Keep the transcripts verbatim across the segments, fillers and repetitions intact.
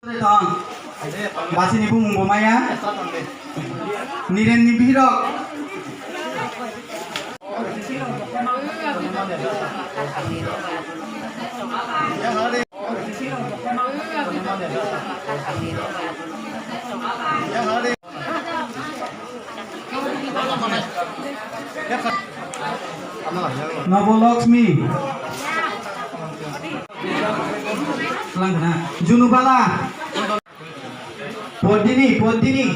Tong. Basini bumung bo maya. Niren ni bihirok. Nobolokshmi. Langna. Junubala. Podini, Podini.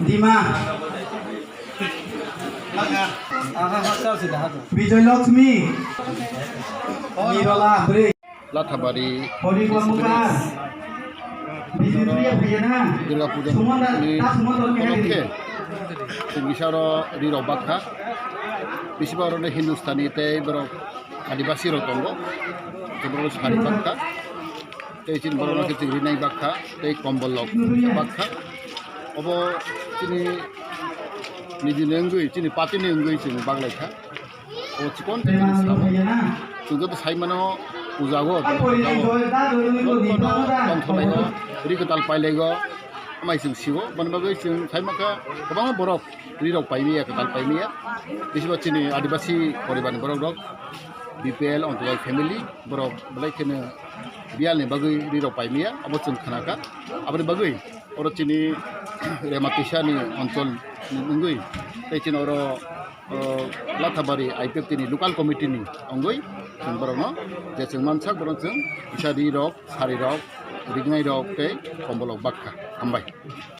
Dima. Bijoy Lakshmi. Nirola, Bri. Lathabari Pori Pamukar. Bijoy Priya Bhiyana. Durga Puja Sumanda, ni Ta Sumanda, Mehari. Upolokhe chwng bisaro rirok bakha. Bisiba oroni Hindustani tei borok Adibasi rok tongo. Tei borok sari bakha. Tei chini borok rok chwng rinai bakha. Tei kombol rok bakha. Obo chini nijini wngwi, chini patini wngwi chwng baglaikha. O chikon chikon sabo. Chwng joto sai mano puja go. Jotono tongthok laigo, ri kwtal pai laigo. Amai chwng sigo, boni bagwi chwng sai mankha kwbangma borok ri rok pai maya, kwtal pai maya. Bisiba chini Adibasi poribar ni borok rok, B P L, Ontodoi family, borok belai kheno biyal ni bagwi ri rok pai maya, abo chwng khnakha. Aboni bagwi oro chini Rematisa ni onchol ni wngwi, tei chini oro o, Lathabari I P F T ni local committee ni wngwi chwng borokno je chwng mansak borok chwng kisa ri rok, sari rok, rignai rok tei kombol rok bakha. Hambai.